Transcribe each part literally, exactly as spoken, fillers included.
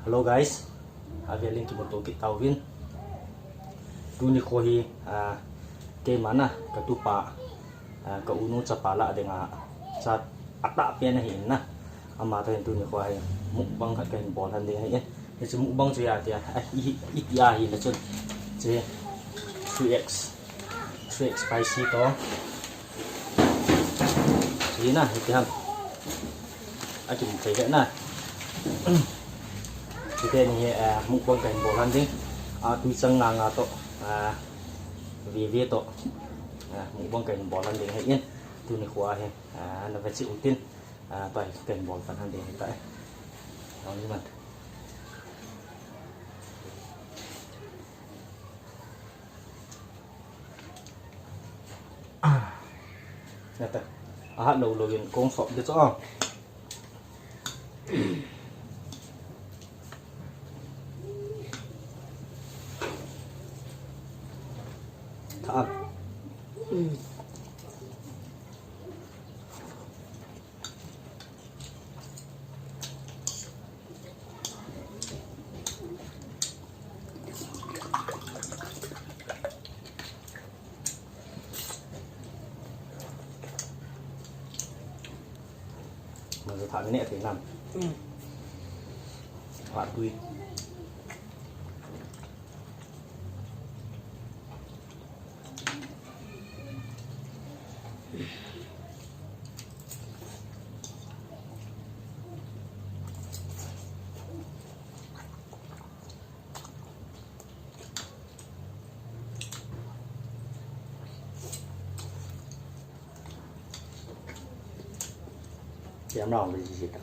Hello guys, avel in kimuto kit tauvin. Tuni kho hi, ah, keima na, katupa, ah, ka unu chapa lah dinga, cha atahpen ahi in na. Ama toh hin tuni kho hi mukbang khat kahin bol lhon ding ahi in. Hiche mukbang chu iti a, ah, i, i, iti a hile chun. Hiche three X, three X spicy toh. Hiche na, hiti ham. Akin thei na. Hiti ni hi, ah, mukbang kahin bol lhon ding. Ah, tui chang nga nga toh, ah, veve toh. Ah, mukbang kahin bol lhon ding ahi in. Tuni kho hi, ah, na ve cheh utin. Ah, tua hi kahin bol pan lhon ding ahitai. Ahi man. Ah. Nata. Ahat lou lou in kong sop ding chu a. Tha. Mm. Mazu tha mi ne thei nam. Mm. Tha tui. Tiam rong le ji ta.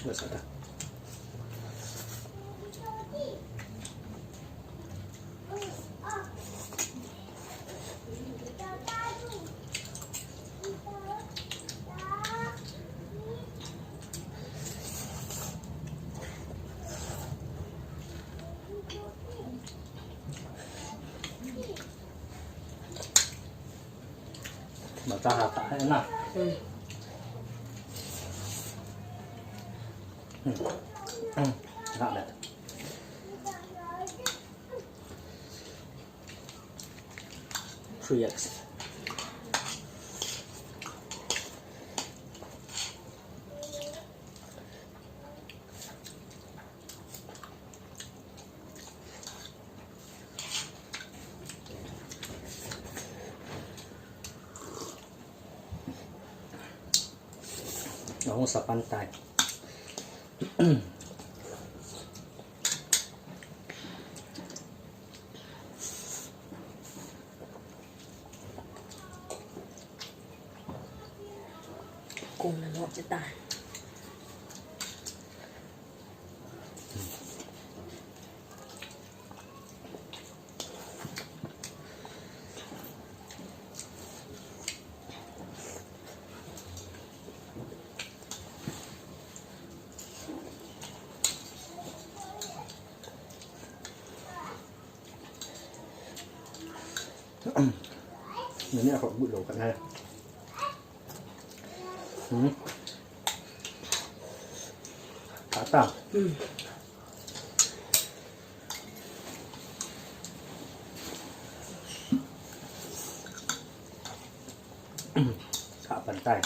Lasa ta. Mata ha ta hai na. Hmm. Hmm. Hmm. Na le. Three X. Ahung sa pan tai. Kong na lok che tai. Nani a kho gut lou khat na. Hmm. Kha ta. Hmm. Kha pan tai.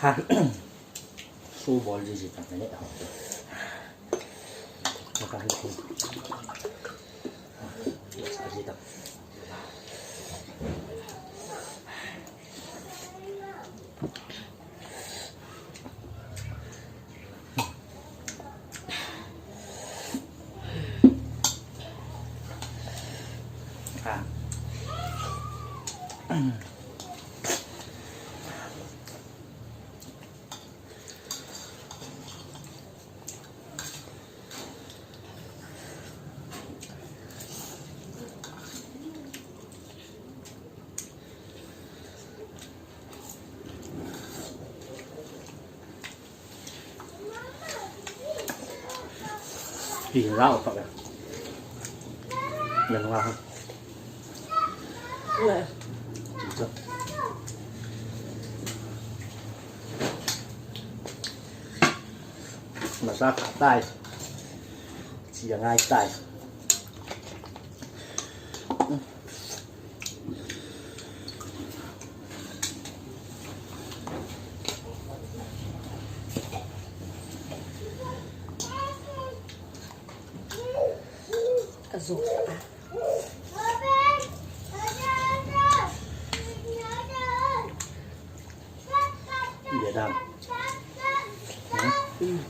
Ha. Su bol ji ji ta ne. Sa ji ta. Pi rau tak ya. Yan wa ha. Masa kha tai. Chi ya ngai tai. Ka zo ta. Iya dam. Hmm.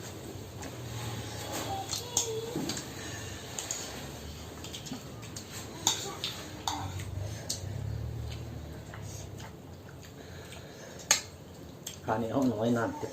Kani ho noi nan te.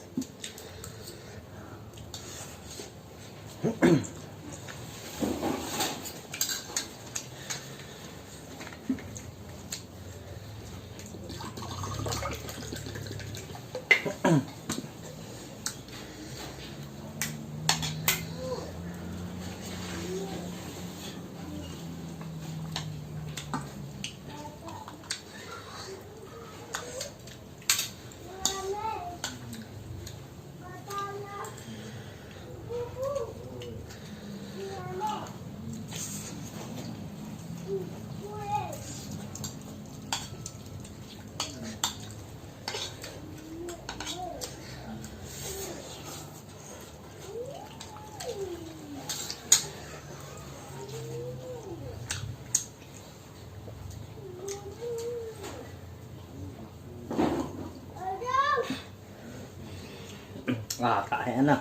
Ah, ka he na.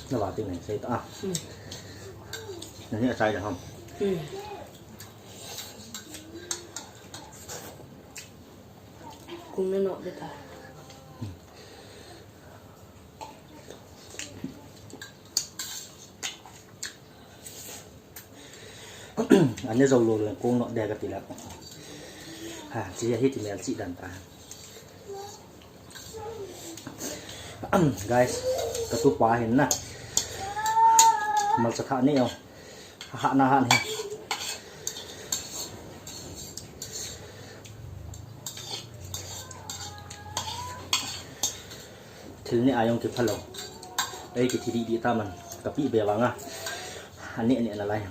Na ba ting nei sei ta. Hmm. Na ni a sai da ham. Hmm. Kum na no de ta. Ane zo lo lo kong no de ka ti la. Ha, chi hi ti mel chi dan ta. Guys, ka tu pa hin na. Mal sa tha ne yo. Ha na ha ne. Thil ne ayong ki phalo. Ei ki thi di di ta man. Ka pi be vanga. Ane ne na lai.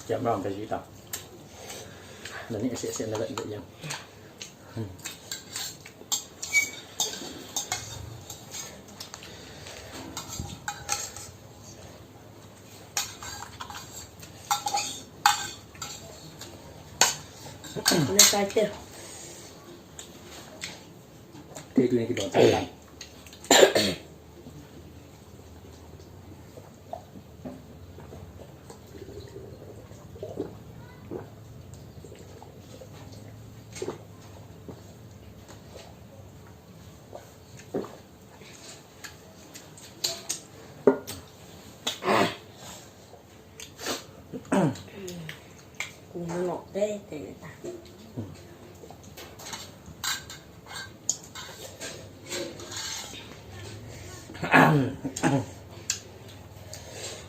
Kiam rong ka ji ta. Na ni se se na la ya. Ini saja. Dia tu yang kita makan. Kung na no. Te, te, ta.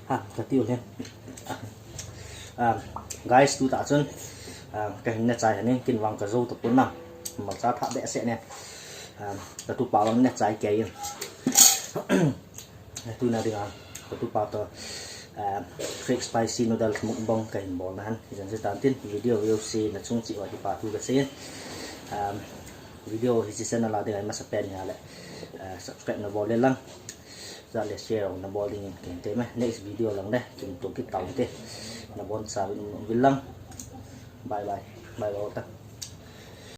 Ha, ka tiu le. Ah, guys, tu ta chun, ah, ka hin na chai hanin kin vang ka zo ta pun na. Malcha tha behseh ne. Ah, ka tu pa vang na chai kei. Tu na dinga, ka tu pa to, ah, fake spicy noodles mukbang ka hin bol na han. Jan se tan tin video view se na chung chi wa ki pa tu ka se. Ah, video hi si sen na la dinga masa pen ya le. Ah, subscribe na bol le lang. Za le share na bol ding in ken te me. Next video lang de. Kin to ki tau te. Na bon sa vil lang. Bye bye. Bye bye ta.